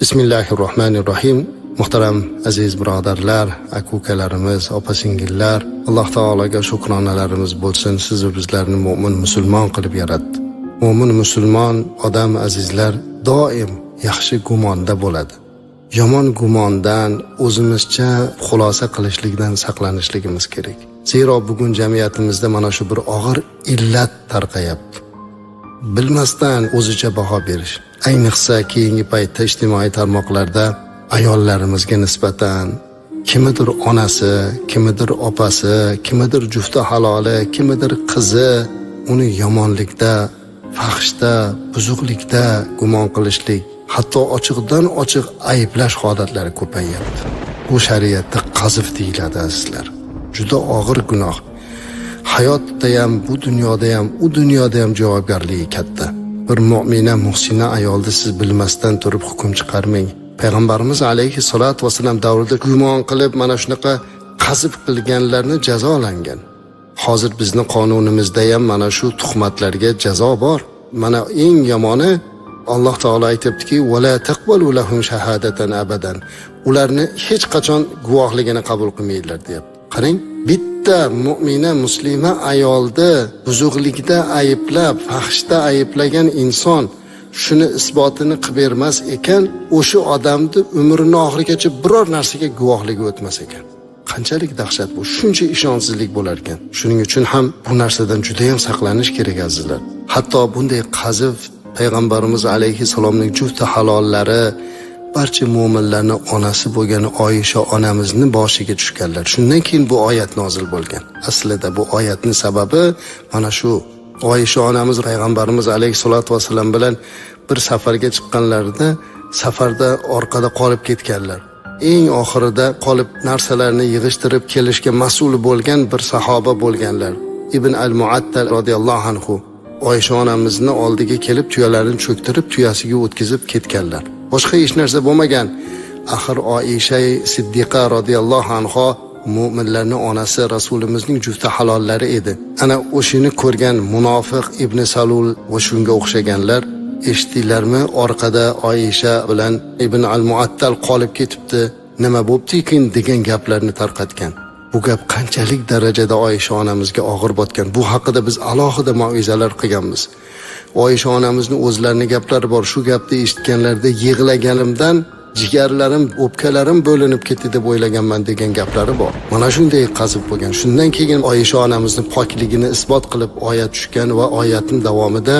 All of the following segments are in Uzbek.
Bismillahirrohmanirrohim. Muhtaram aziz birodarlar, aka ukalarimiz, opa singillar, Alloh taologa shukronalarimiz bo'lsin, siz va bizlarni mo'min musulmon qilib yaratdi. Mo'min musulmon odam, azizlar, doim yaxshi gumonda bo'ladi. Yomon gumondan, o'zimizcha xulosa qilishlikdan saqlanishligimiz kerak. Zero bugun jamiyatimizda mana shu bir og'ir illat tarqayapti. Bilmasdan o'zicha baho berish. Ayniqsa keyingi paytda ijtimoiy tarmoqlarda ayollarimizga nisbatan kimidir onasi, kimidir opasi, kimidir jufti haloli, kimidir qizi, uni yomonlikda, fahshda, buzuqlikda gumon qilishlik, hatto ochiqdan ochiq ayblash holatlari ko'payyapti. Bu shariatda qazf deyiladi, azizlar. Juda og'ir gunoh. Hayotda ham, bu dunyoda ham, u dunyoda ham javobgarligi katta. Bir mo'mina, muhsina ayolni siz bilmasdan turib hukm chiqarmang. Payg'ambarimiz alayhi salatu vassalam davrida gumon qilib mana shunaqa qazf qilganlarni jazolangan. Hozir bizni qonunimizda ham mana shu tuhmatlarga jazo bor. Mana eng yomoni, Alloh taolo aytyaptiki: "Vala taqbalu lahum shahadatan abadan." Ularni hech qachon guvohligini qabul qilmaydilar, deyapti. Qarang, bitta mo'mina, muslima ayolni buzuqlikda ayblab, fahshda ayblagan inson shuni isbotini qilib bermas ekan, o'sha odamni umrini oxirigacha biror narsaga guvohligi o'tmas ekan. Qanchalik dahshat bu, shuncha ishonchsizlik bo'lar ekan. Shuning uchun ham bu narsadan juda ham saqlanish kerak, azizlar. Hatto bunday qazf payg'ambarimiz alayhissalomning jufti halollari, barcha mo'minlarni onasi bo'lgan Oyisha onamizni boshiga tushganlar. Shundan keyin bu oyat nozil bo'lgan. Aslida bu oyatning sababi mana shu: Oyisha onamiz payg'ambarimiz alayhissalotu vassalam bilan bir safarga chiqqanlarida safarda orqada qolib ketganlar. Eng oxirida qolib, narsalarni yig'ishtirib kelishga mas'ul bo'lgan bir sahoba bo'lganlar, Ibn al Muattal roziyallohu anhu Oyisha onamizni oldiga kelib, tuyalarini cho'ktirib, tuyasiga o'tkazib ketganlar. Boshqa hech narsa bo'lmagan. Axir Oisha Siddiqa roziyallohu anho mo'minlarni onasi, rasulimizning jufti halollari edi. Ana o'shani ko'rgan munofiq Ibn Salul va shunga o'xshaganlar: "Eshitdinglarmi, orqada Oyisha bilan Ibn al Muattal qolib ketibdi, nima bo'pti ekan?" degan gaplarni tarqatgan. Bu gap qanchalik darajada Oyisha onamizga og'ir botgan, bu haqida biz alohida mauizalar qilganmiz. Oyisha onamizni o'zlarini gaplari bor: "Shu gapni eshitganlarida yig'laganimdan jigarlarim, o'pkalarim bo'linib ketdi deb o'ylaganman", degan gaplari bor. Mana shunday qazib bo'lgan. Shundan keyin Oyisha onamizni pokligini isbot qilib oyat tushgan va oyatning davomida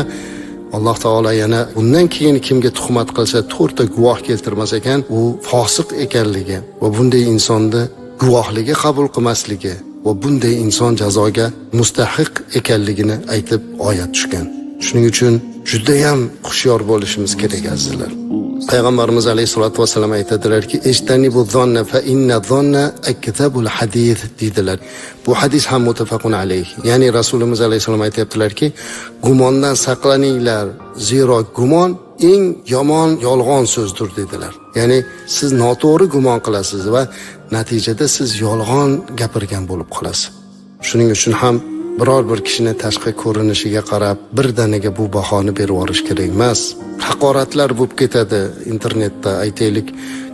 Alloh taolo yana bundan keyin kimga tuhmat qilsa, to'rtta guvoh keltirmas ekan, u fosiq ekanligi va bunday insonni guvohligi qabul qilmasligi va bunday inson jazoga mustahiq ekanligini aytib oyat tushgan. Shuning uchun judayam hushyor bo'lishimiz kerak, azizlar. Payg'ambarimiz alayhissalotu vassalam aytadilarki: "Ijtanibu zonna fa inna zonna akzabul hadis", deydilar. Bu hadis ham muttafaqun alayh. Ya'ni Rasulimiz alayhissalom aytyaptilarki, gumondan saqlaninglar, zero gumon eng yomon yolg'on so'zdir, dedilar. Ya'ni siz noto'g'ri gumon qilasiz va natijada siz yolg'on gapirgan bo'lib qolasiz. Shuning uchun ham biror bir kishini tashqi ko'rinishiga qarab birdaniga bu bahoni berib yuborish kerak emas. Haqoratlar bo'lib ketadi internetda, aytaylik,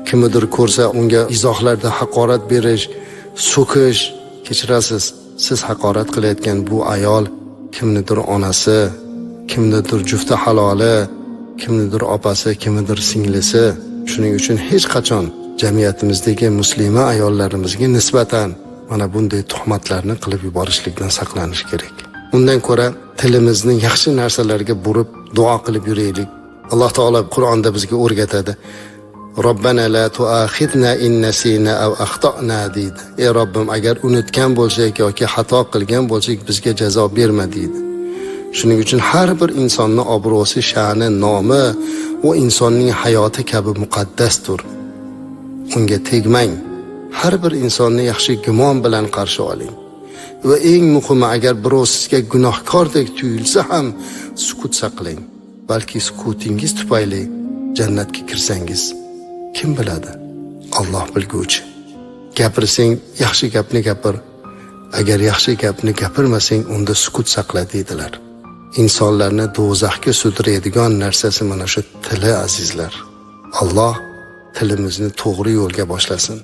kimnidir ko'rsa, unga izohlarda haqorat berish, so'kish. Kechirasiz, siz haqorat qilayotgan bu ayol kimnidir onasi, kimnidir jufti haloli, kimnidir opasi, kimnidir singlisi. Shuning uchun hech qachon jamiyatimizdagi muslima ayollarimizga nisbatan mana bunday tuhmatlarni qilib yuborishlikdan saqlanish kerak. Undan ko'ra tilimizni yaxshi narsalarga burib, duo qilib yuraylik. Alloh taolo Qur'onda bizga o'rgatadi: "Robbana la tuaxidna in nasina aw axtana", deydi. Ey Robbim, agar unutgan bo'lsak yoki xato qilgan bo'lsak, bizga jazo berma, deydi. Shuning uchun har bir insonni obro'si, sha'ni, nomi u insonning hayoti kabi muqaddasdir. Unga tegmang. Har bir insonni yaxshi gumon bilan qarshi oling. Va eng muhimi, agar birov sizga gunohkordek tuyulsa ham, sukut saqlang. Balki sukutingiz tufayli jannatga kirsangiz, kim biladi? Alloh bilguvchi. Gapirsang, yaxshi gapni gapir. Agar yaxshi gapni gapirmasang, unda sukut saqla, deydilar. Insonlarni do'zaxga sudraydigan narsasi mana shu tili, azizlar. Alloh tilimizni to'g'ri yo'lga boshlasin.